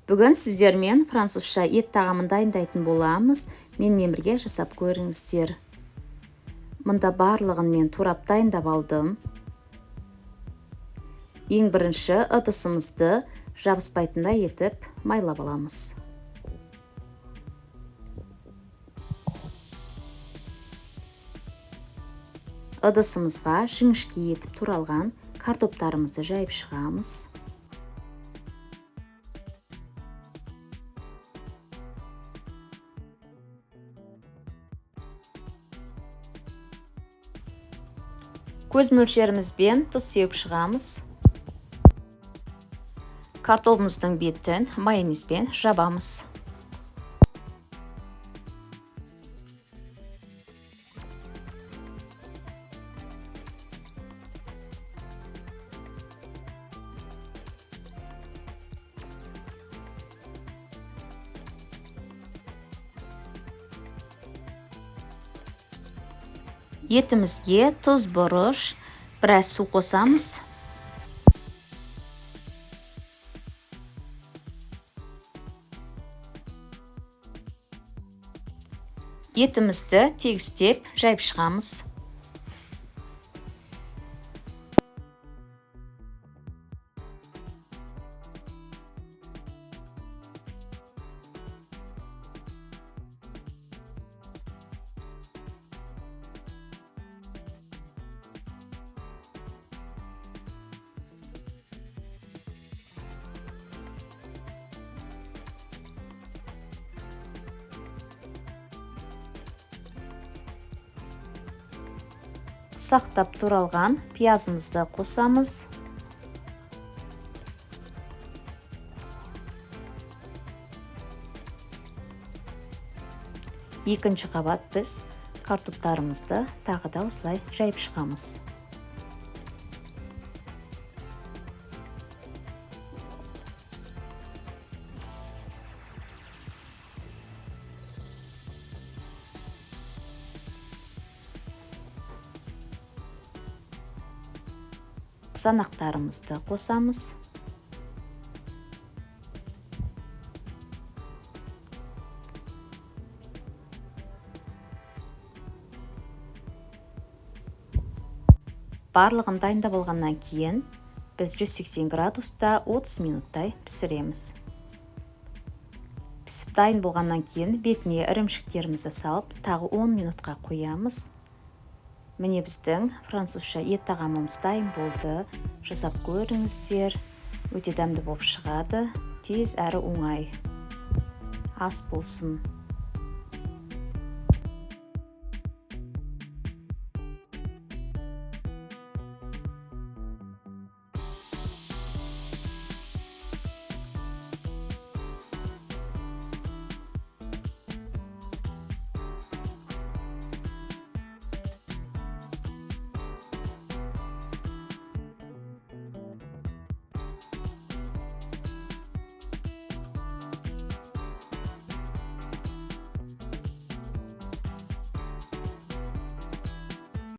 Бүгін сіздермен французша ет тағамын дайындайтын боламыз. Менімен бірге жасап көріңіздер. Мұнда барлығын мен турап дайындап алдым. Ең бірінші ыдысымызды жабыспайтындай етіп майлап аламыз. Ыдысымызға жіңішке етіп туралған картоптарымызды жайып шығамыз. Көз мөлшерімізбен тұз сеуіп шығамыз. Картопымыздың бетін майонезбен жабамыз. Етімізге тұз, бұрыш, біраз су қосамыз. Етімізді тегістеп жайып шығамыз. Ұсақтап туралған пиязымызды қосамыз. Екінші қабат біз картоптарымызды тағы да осылай жайып шығамыз. Қызанақтарымызды қосамыз. Барлығын дайындап болғаннан кейін біз 180 градуста 30 минуттай пісіреміз. Пісіп дайын болғаннан кейін бетіне ірімшіктерімізді салып, тағы 10 минутқа қоямыз. Міне біздің французша ет тағамымыз дайын болды. Жасап көріңіздер. Өте дәмді болып шығады. Тез әрі оңай. Ас болсын.